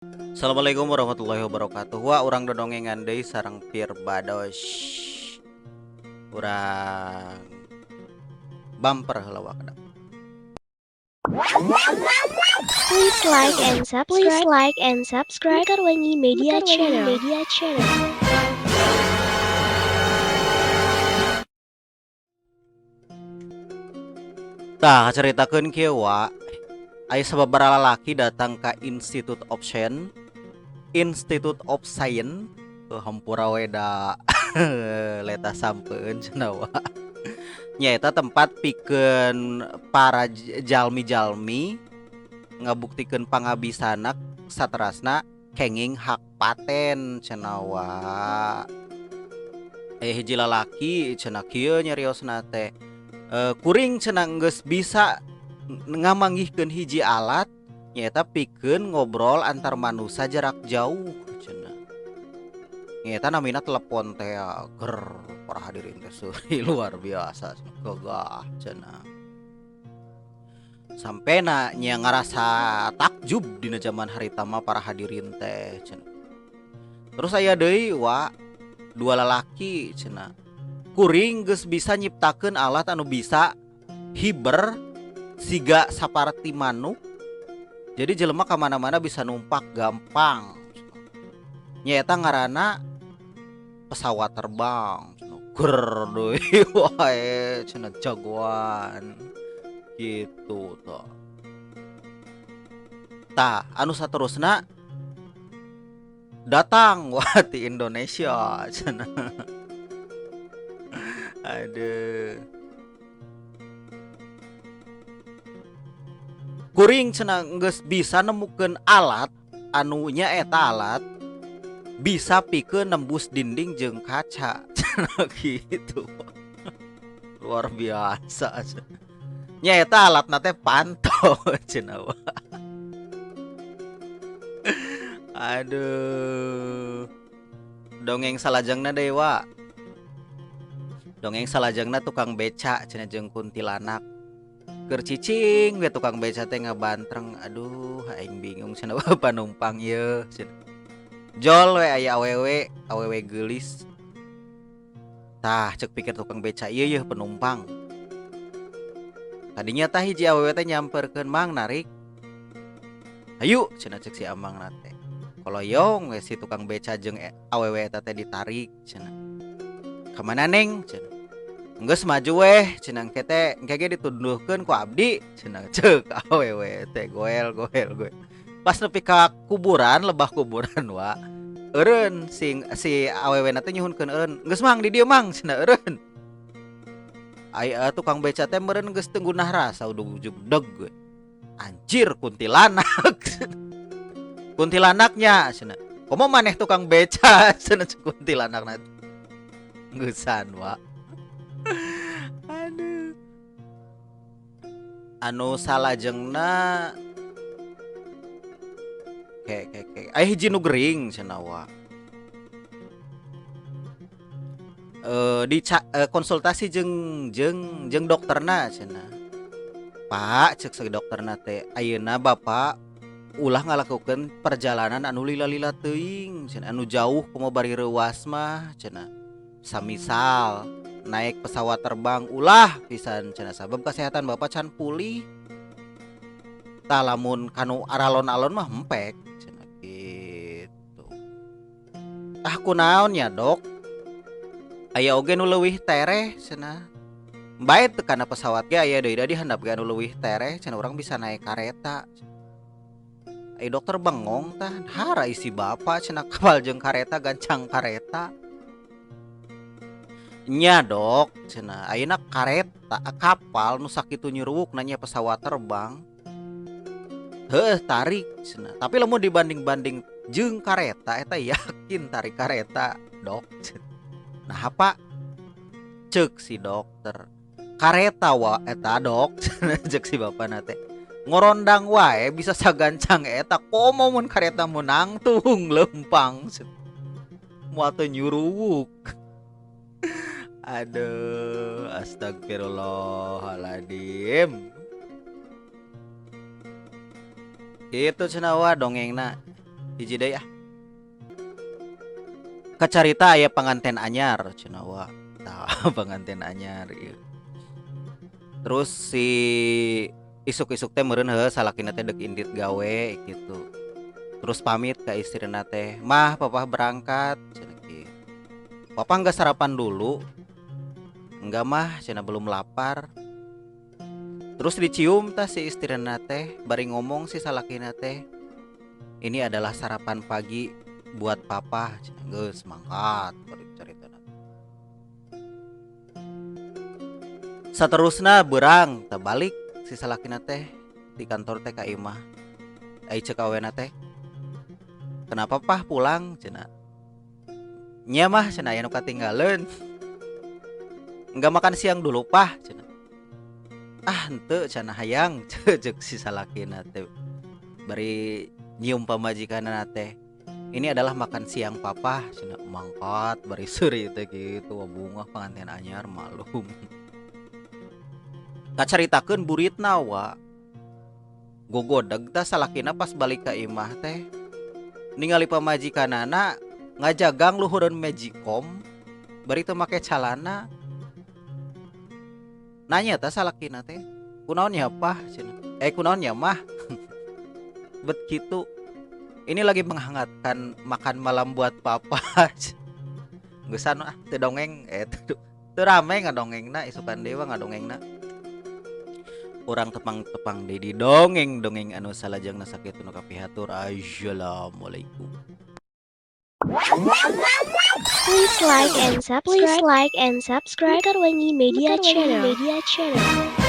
Assalamualaikum warahmatullahi wabarakatuh. Wah, urang dodongengan deui sareng Pirbados. Urang bumper heula wa kedap. Please like and subscribe. Please like and subscribe. Mekarwangi Media Channel. Media Channel. Tah, caritakeun kieu wa. Aya sababaraha lalaki datang ka Institute of Science, Institute of Science, hampura we da leta sampeun cenah wa. Nyaeta tempat pikeun para jalmi-jalmi ngabuktikeun pangabisana saterasna kenging hak paten cenah wa. Aya hiji lalaki cenah kieu nyariosna teh. Kuring cenah geus bisa ngamanggihkeun hiji alat nyaeta pikeun ngobrol antar manusia jarak jauh cenah. Nyaeta namina telepon teh ger para hadirin teh seuri luar biasa gagah cenah. Sampena nya ngarasa takjub dina zaman harita mah para hadirin teh cenah. Terus aya deui wa dua lalaki cenah. Kuring geus bisa nyiptakeun alat anu bisa hiber siga saparti manuk. Jadi jelema ka mana-mana bisa numpak gampang. Nyaeta ngaranna pesawat terbang. Ger deui wae cenah jagoan. Gitu tah. Tah, anu saterusna datang wah ti Indonesia cenah. Aduh. Kuring cenah geus bisa nemukeun alat anu nya eta alat bisa pikeun nembus dinding jeung kaca cenah gitu. Luar biasa cenah. Nya eta alatna teh panto cenah. Aduh. Dongeng salajengna deui wa. Dongeng salajengna tukang beca cenah jeung kuntilanak. Keur cicing we tukang beca teh ngabantreng. Aduh, aing bingung cenah panumpang ieu cenah. Jol we aya awewe, awewe geulis. Tah, ceuk pikir tukang beca ieu yeuh penumpang. Tadinya tah hiji awewe teh nyamperkeun mang narik. Hayu cenah ceuk si amang na teh. Koloyong we si tukang beca jeung awewe eta teh ditarik cenah. Ka mana neng cenah. Geus maju weh cenah engke teh engke ge ditunduhkeun ku abdi cenah ceuk awewe teh goel goel goel. Pas nepi ka kuburan lebah kuburan wa. Eureun sing si awewe na teh nyuhunkeun eureun. Geus mang di dieu mang cenah eureun. Aya tukang beca teh meureun geus teu gunah rasa ujug-ujug deg we. Anjir kuntilanak. Kuntilanaknya cenah. Komo maneh tukang beca cenah kuntilanakna. Geusan wa. Aduh. Anu salajengna ke ke ke aya hiji nu gering cenah wa. Konsultasi jeung jeung jeung dokterna cenah. Pak ceuk si dokterna teh ayeuna bapak ulah ngalakukeun perjalanan anu lila-lila teuing cenah anu jauh komo bari reuas mah cenah. Samisal naik pesawat terbang ulah pisan cenah sabab kesehatan bapak can pulih. Tah lamun kanu aralon-alon mah empek cenah gitu. Ah kunaon nya dok? Aya oge nu leuwih tereh cenah. Bae teu kana pesawat ge aya deui da di handap ge anu leuwih tereh cenah urang bisa naik kareta. Ai dokter bengong tah hara isi bapak cenah kapal jeung kareta gancang kareta. Nya dok cenah ayeuna kareta kapal nu sakitu nyuruwuk nanya pesawat terbang. Heuh tarik cenah. Tapi lamun dibanding-banding jeung kareta eta yakin tarik kareta dok. Nah apa? Ceuk si dokter. Kareta wa eta dok ceuk si bapana teh. Ngorondang wae bisa sagancang eta komo mun kareta menangtung lempang. Moal teu nyuruwuk. Aduh, astagfirullahaladzim. Itu cenah wa dongengna. Hiji deui ah. Kacarita aya panganten anyar cenah wa. Tah, panganten anyar ieu. Terus si isuk-isuk teh meureun heuh salakina teh deuk indit gawe gitu. Terus pamit ka istrina teh, "Mah, Papa berangkat," cenah kieu. "Papa nggak sarapan dulu?" "Enggak, Mah," cenah, "belum lapar." Terus dicium tah si istrina teh, bari ngomong si salakina teh, "Ini adalah sarapan pagi buat Papa," cenah. Geus mangkat bari caritana. Saterusna beurang tah balik si salakina teh di kantor teh ka imah. Ai ceuk awena teh, "Kenapa, Pah, pulang?" cenah. "Nya, Mah," cenah, "aya nu katinggaleun." "Enggak makan siang dulu, Pah?" cenah. "Ah, henteu," cenah, "hayang," ceuk si salakina teh. Bari nyium pamajikanna teh. "Ini adalah makan siang Papa," cenah. Mangkat bari seuri teh kitu. Wah, bungah panganten anyar malum. Kacaritakeun buritna wa. Gogodeg tah salakina pas balik ka imah teh. Ningali pamajikanana ngajagang luhureun magicom bari teu make calana. Nanya tah salakina teh, "Kunaon ya, Pah?" cenah. "Eh, kunaon ya, Mah?" Bet kitu. "Ini lagi menghangatkan makan malam buat Papa." Geusan ah teu dongeng teu rame ngadongengna, isukan deui ngadongengna. Urang tepang-tepang deui di dongeng-dongeng anu salajengna. Sakitu nu kapihatur. Assalamualaikum. Please like and subscribe. Please like and subscribe. Mekarwangi Media Channel. Media Channel.